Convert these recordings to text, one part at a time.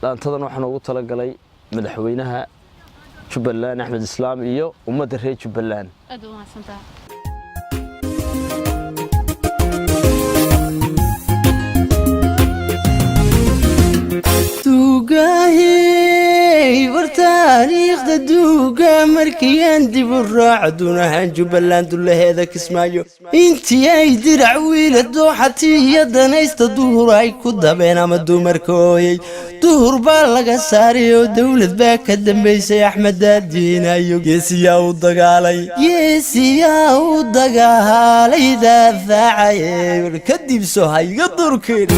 Dhaantadan waxaan ugu talagalay madaxweynaha Jubbaland, Axmed Islaam, iyo ummadda reer Jubbaland. Aad u mahadsantaha. Duugahey war taariikhda duuga markiyaan dib u raaco, dunahaan Jubbaland, dullaheeda Kismaayo, intii ay dirac wiila dooxati iyo danaysta duhur ay ku dabeen ama dumarka ooyey, duhur baa laga saaray oo dowlad baa ka dambaysay. Axmed daadiinayo, geesiyaa u dagaalay, geesiyaa u dagaalay, daafaacay kadib soo hayga durkin.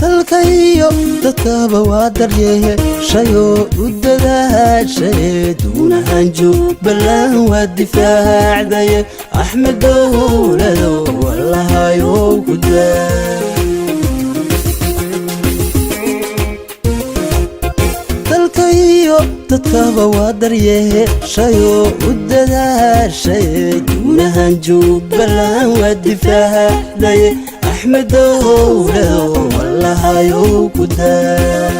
Dalka iyo dadkaba waa daryehe shayoo u dadaashaye, duunahan Jubbaland waa difaacdaye. Axmed dowlado wallahayow ku daa. Dalka iyo dadkaba waa daryehe shayoo u dadaashaye, duunahan Jubbaland waa difaacdaye. Axmed dowlado wallahayow ku daa.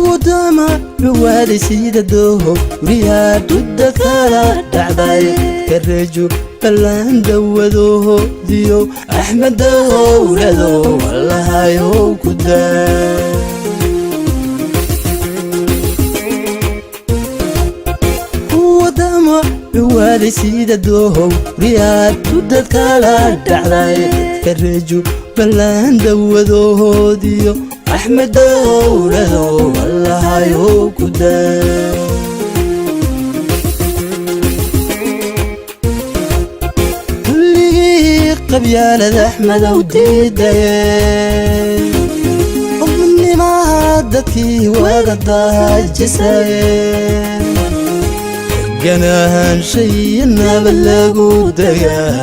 Wadama dhawaaday sida dooho guryaha dhudda kala dhacday kareeju ballaan dawadoodiyo. Axmed dowlado wallahayow ku daa. Wadama dhawaaday sida doohow guryaha dhudda kala dhacday kareeju ballaan dawadoodiyo. Axmed dowlado wallahayow ku daa. Kulligii qabyaalad Axmedow diidaye, qofnimaha dadkii wada daajisaye, ganaanshayo nabad lagu dagaa,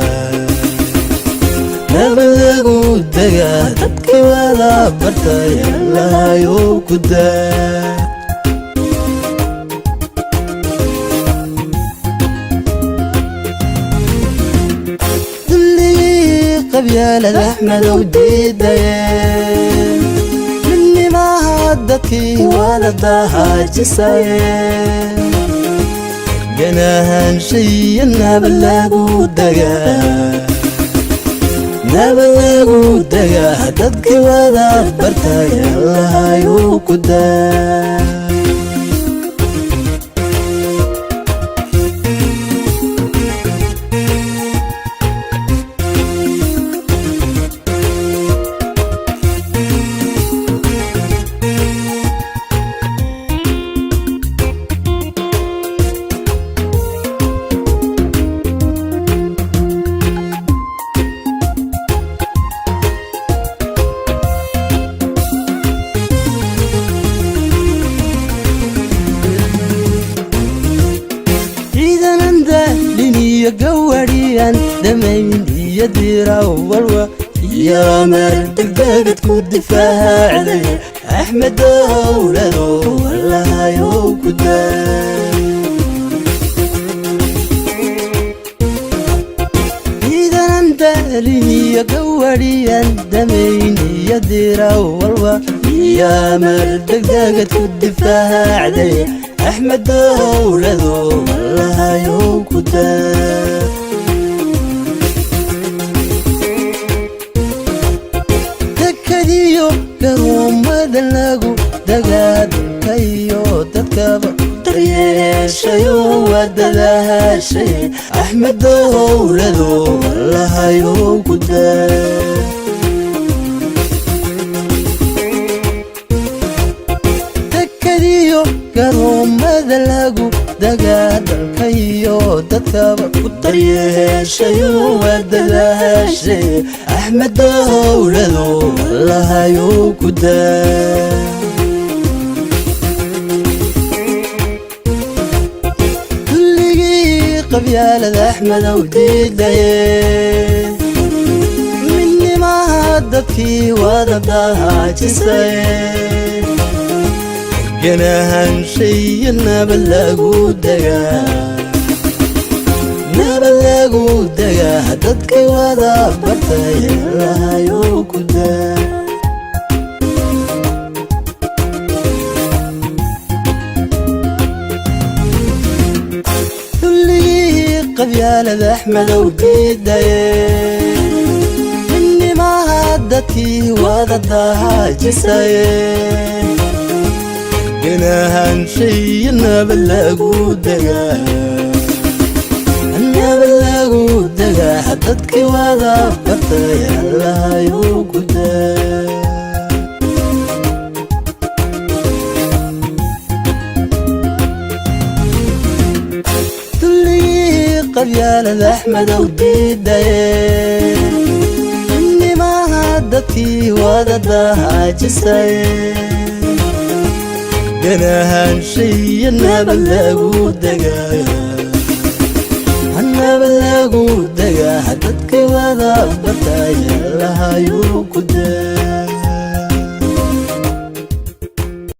nabad lagu dagaa, dadkii wada bartay allahayow ku daa. Dulligii qabyaalad Axmedow diidaye, midnimaha dadkii wada daajisaye, ganaanshayo nabad lagu dagaa, nabad lagu dagaa, dadkii wada bartay allahayow ku daa. Ciidanan daalin iyo gawadhiyan damayn iyo diraw walwa iyo amar degdegad ku difaacday. Axmed dowlado wallahayow ku daa. Ciidanan daalin iyo gawadhiyan damayn iyo diraw walwa iyo amar degdegad ku difaacday. Axmed dowlado wallahayow ku daa. Dekadiyo garoomada lagu dagaa, dalka iyo dadkaba daryeeshayo waa dadaashay. Axmed dowlado wallahayow ku daa. Dekadiyo garoomada lagu dagaa, dalka iyo dadkaba ku daryeeshayo waa dadaashay. Axmed dowlado wallahayow ku daa. Kulligii qabyaalad Axmedow diidaye, midnimaha dadkii wada daajisaye, ganaanshayo nabad lagu dagaa, nabad lagu dagaa, dadkii wada bartay. Qabyaalad Axmedow diidaye, midnimaha dadkii wada daajisaye, ganahaanshayo nabad lagu degaa, nabad lagu degaa, dadkii wada bartay Allahayuu ku daa. Dulligii qabyaalad Axmedow diidaye, midnimaha dadkii wada daajisaye, ganahaanshayo nabad lagu degaa, nabad lagu degaa, dadkii wada bartay Allahayuu ku daa.